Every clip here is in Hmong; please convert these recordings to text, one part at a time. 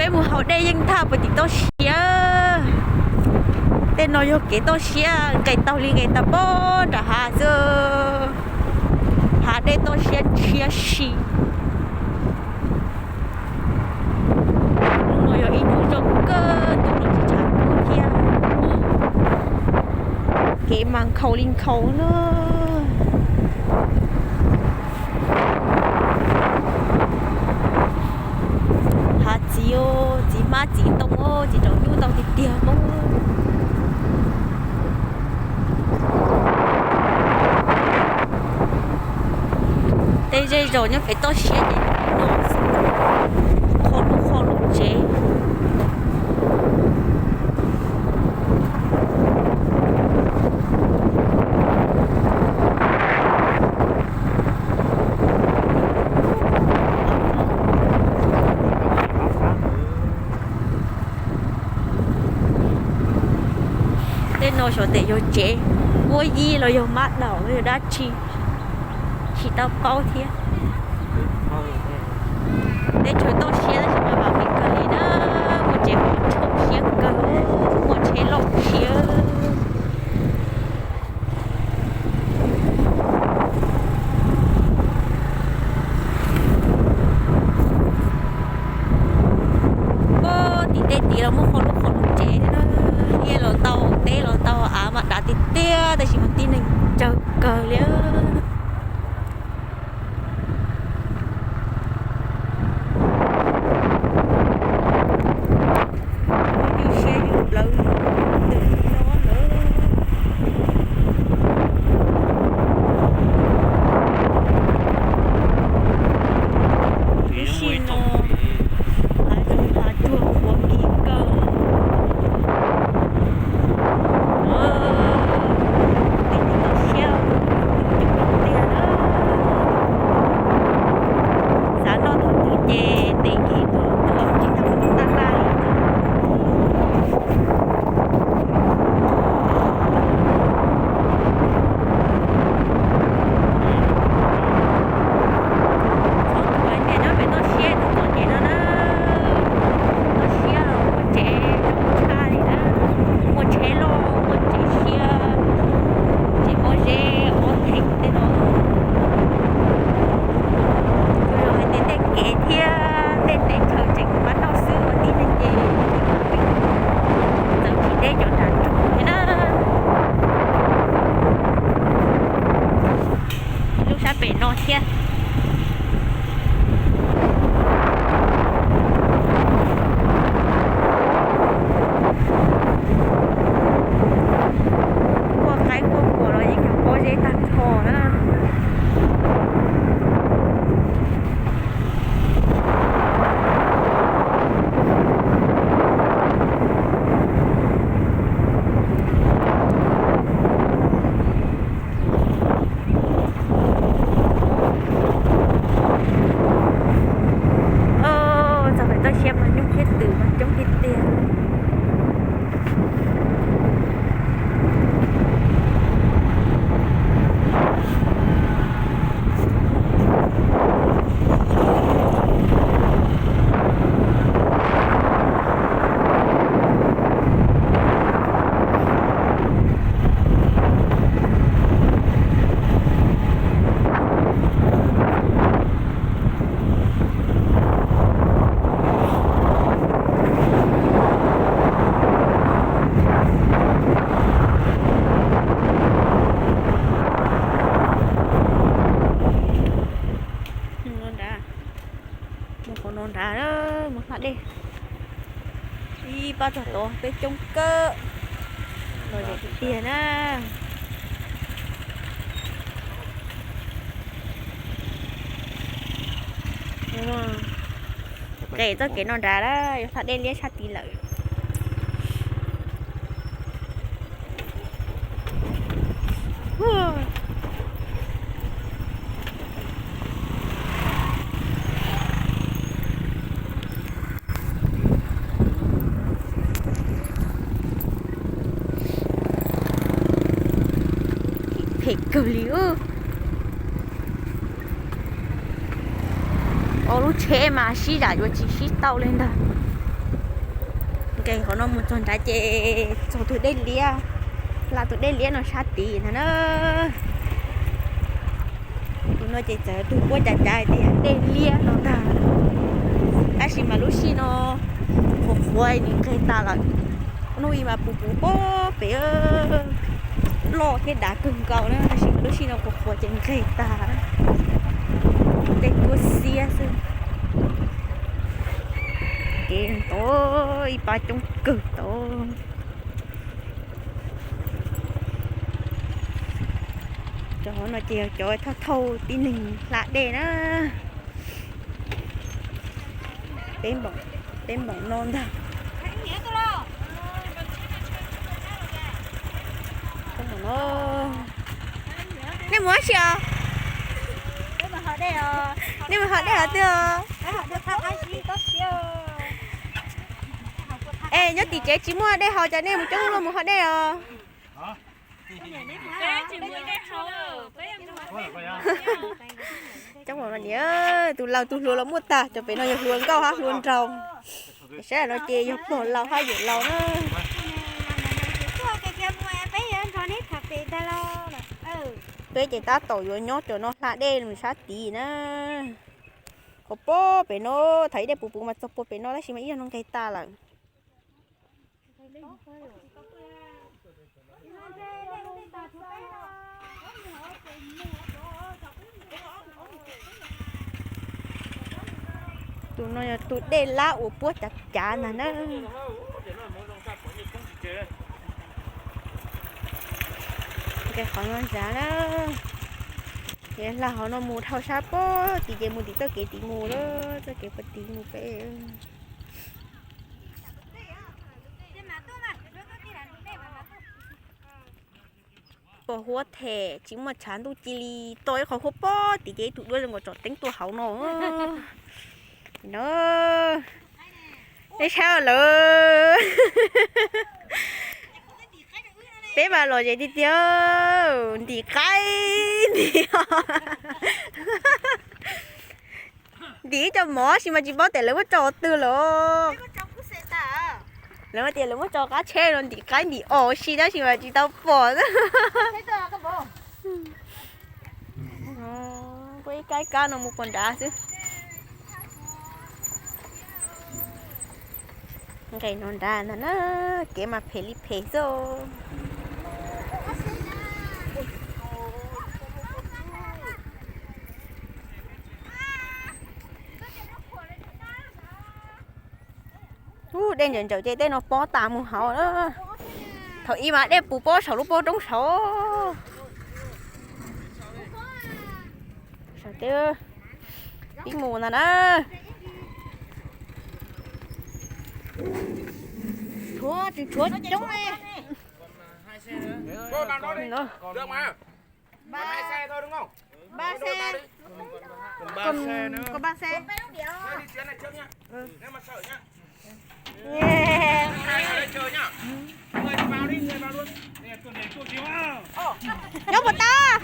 Mus haus dej yeej thaj puag tim toj siab. Tej no yog kev toj siab, nqes taug li nqes tau pem nram hav xwb. Hav dej toj siab ntshiab si. Hnub no yog ib hnub zoo kawg, tus los tsis tshav kub thiab. Kev mas nkhaus li nkhaus na. Hav txiv, txiv hmab txiv ntoo, txiv tsaus ntuj ntau tiag tiag. Tej zej zos nyob pem toj siab ces qhov lub qhov lub tsev. Tej no xyov tes yog tsev huab yib los yog mab daum los yog dab tsi, tsis tau paub thiab. Teb chaws toj siab tab sis mas vam meej kawg li na, muaj tsev muaj tshoob siab kawg, muaj tsheb loj siab. Tim tej tid los muaj qhov lub qhov lub tsev thiab na, liaj los tau, teb los tau, av mas dav tiag tiag tab sis mas tib neeg tsawg kawg li. Ywj siab ywj plawv ntws no lawm. Ib sim no hav zoov hav tsuag qhuav kis kawg. Tej toj siab tiag na. Xav noj thaum twg ces tes kev tuaj tuaj tsis tau tab laj li. Txhob tuaj tias nyob pem toj siab txog tom ces no na, toj siab los muaj tsev zoo tshaj li na, muaj tsheb loj, muaj tsev siab, tsev pob zeb pob theem tej no. Kuj yog hais tias tej kev thiab tej teb chaws tseem pab noj xwb ua tib neeg ces txawm tsis deb cov nram nroog thiab na. Lub sab pem no thiab. Quaj qaib quaj quas los yeej yog pob zeb tag nrho na. Txog pem toj siab mas nyuj thiab twm mas coob tiag tiag. Mus qhov no nrad, mus hla dej. Ib pab tog tod peb coob kawg, lom zem tiag tiag na. Qes txoj kev no nrad lawm, yuav hla dej liab sab tid lawm. Phem kawg li. Ua lub tsheb mas sib zam yuav tsis sib tau li ntag. Ces qhov no mus txog nrad ces txog tus dej liab, hla tus dej liab no sab tid ntag na. Tus no ces txawm tus puab cav cav tias dej liab no ntag, tab sis mas lub sij no qhuav qhuav nws nqeg tas lawm. Hnub i mas puv puv pob pem, loj thiab dav kawg nkaus na, tab sis mas lub sij no qhuav qhuav ces nqeg tas, dej tuab xiab xwb. Kev ntau, ib pab coob kawg tod. Cov no ces yog cov thauj thauj tib neeg hla dej na. Peb npaum no ntag. Nej mus dab tsi os? Nej mus hov dej hov twg os? Es nyob tim tsev tsis muaj dej haus cas nej mus coob luaj mus hov dej os? Coob los niam, tus laus tus hluas los muaj tag, cov pem no yog hluas nkauj hab hluas nraug. Saib no ces yog pog laus hab yawm laus na. Peb ces tab tom yuav nyob cov no hla dej mus sab tid na. Qhov pob pem no, thaum ib dej puv puv mas txog puag pem no tab sis mas ib zaug no nqeg tas lawm. Tus no yog tus dej lab uas puab cav cav ntag na. Qhov no zam na, ces hla hov no mus dhau sab pob tid ces mus tim txoj kev tid mus lawm, txoj kev puag tid mus pem. Pos huab them tsis muaj tshav ntuj cia li to ib qho huab pob tid ces ib tug duab zoo nkaus tsom teeb tuaj hauv no. No, nej saib lawm. Peb mas lom zem tiag tiag, ntim qaib ntim, ntim ib co mov sis mas tsis paub tias lawv muab tso qhov twg lawm. Lawv tias lawv muab tso qab tsheb no ntim qaib ntim os si tab sis mas tsis tau pom. Kuj ib kab ib kab no mus puag nrad xwb. Nqes no nrad ntag na, kev mas phem li phem xwb. Ub, dej ntsawm ntsawm ces tej no pob tas mus hauv. Thaum ib mas dej puv pob saum lub pob roob saud. Saum tej pib mus ntag na. Tshuav, tseem tshuav coob li. Ba xe. Ba xe. Còn, còn ba xe. Nyob puas tau?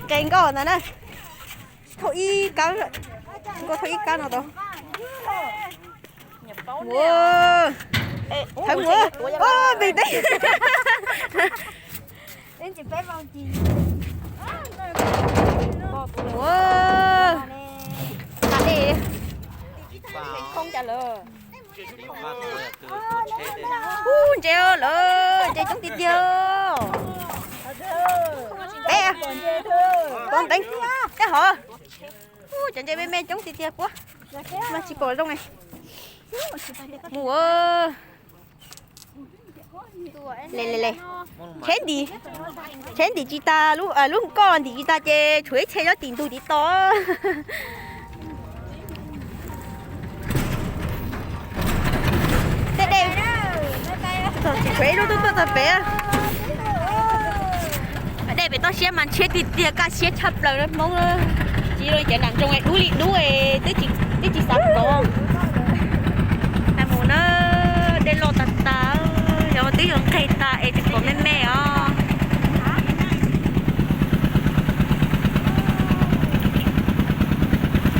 Nqes nkoj ntag na. Thauj ib kab, nkoj thauj ib kab no tau. Thawb mus, pem teb. Ua, ta dej. Ub, ntses lawm, ntses coob tiag tiag. Peb, pov nteev, tej hov. Ub, cov ntses me me coob tiag tiag puab. Mas tsis pom zoo ne. Mus ua. Le le le. Tsheb ntim, tsheb ntim tsis tas, lub nkoj ntim tsis tas ces tshuav ib txhia nyob tim ntug tid to. Tej dej, tsis tshuav ib lub twb tuaj txog pem. Dej pem toj siab mas ntshiab tiag tiag, kaj siab tshaj plaws Hmoob. Tsis li cov nram nroog dub li dub, twb tsis xav kov. Mus na, dej loj tas tas, yog twb yuav nqeg tas es tseem pom me me os.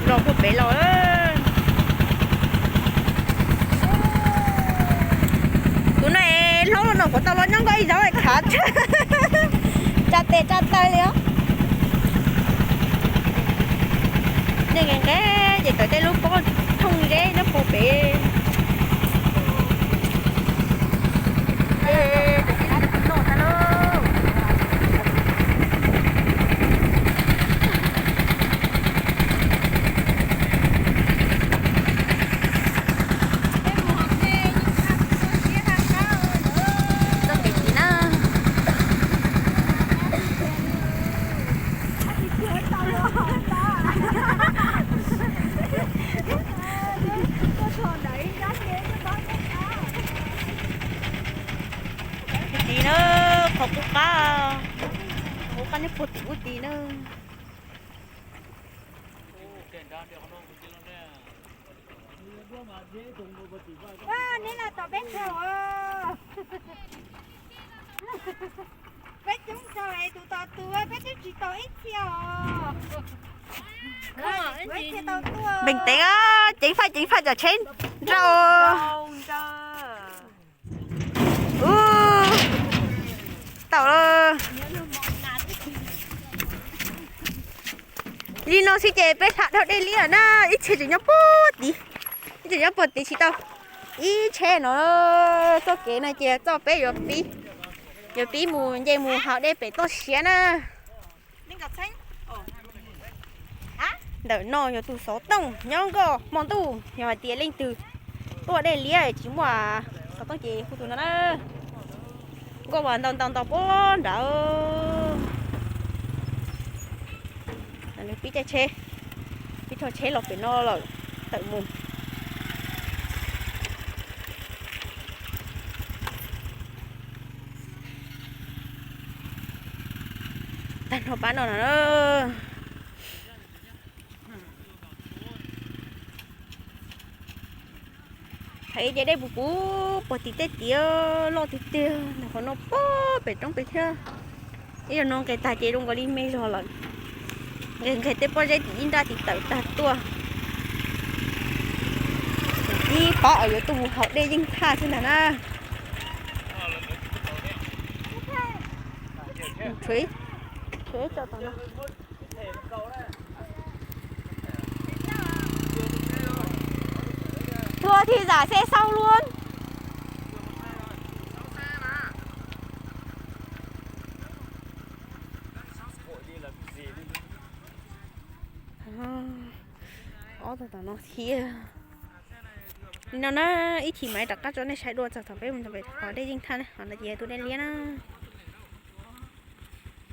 Los puag pem los. Tau los nyob nkoj ib zaug khav tsa tes tsa taw li os. Nqe nqe ces tawm tej lub pob thooj zeb nyob puag pem. Txoj kev tiv na. Tiv na, qhov qub qab, qhov qub qab nyob puag tim ub tiv na. Neb los tom peb tsaug os. Peb coob tsaug es tus tom tus peb twb tsis tom ib txhia os. Npeeg teev, ceev faj ceev faj cov tsheb nrau. Ub, tau lawm. Li no xwb ces peb hla dhau dej liab na, ib txhia tseem nyob puag tid, ib txhia nyob puag tid tsis tau. Ib tsheb no, txoj kev no ces txoj peb yuav pib, yuav pib mus nce mus haus dej pem toj siab na. Ntawm no yog tus xov tooj nyob nkoj hmo ntuj, yog hais tias leej twg tuaj dej liab tsis muaj xov tooj ces hu tus no na. Nkoj vas ntau ntau ntau puag nrad. Pib caij tsheb, pib thauj tsheb los pem no lawm, tawm mus. Tag nrho pab no no. Hais ib ce dej puv puv puag tim tej tiaj loj tiag tiag ntawm qhov no puag pem roob pem thiab. Ib zaug no nqes tag ces zoo nkaus li me zog lawm. Nqes nqes tej pob zeb tim ib nrab tim tawm tag tuaj. Ib pab uas yuav tuaj mus haus dej yeej thaj xwb ntag na. Thua thì giả xe sau luôn. Ob tug tom no thiab. Li no na, ib chim mam rov qab tso nej saib dua txog thaum peb mus tom pem haus dej yeej thaj na, ho no ces yog tus dej liab na.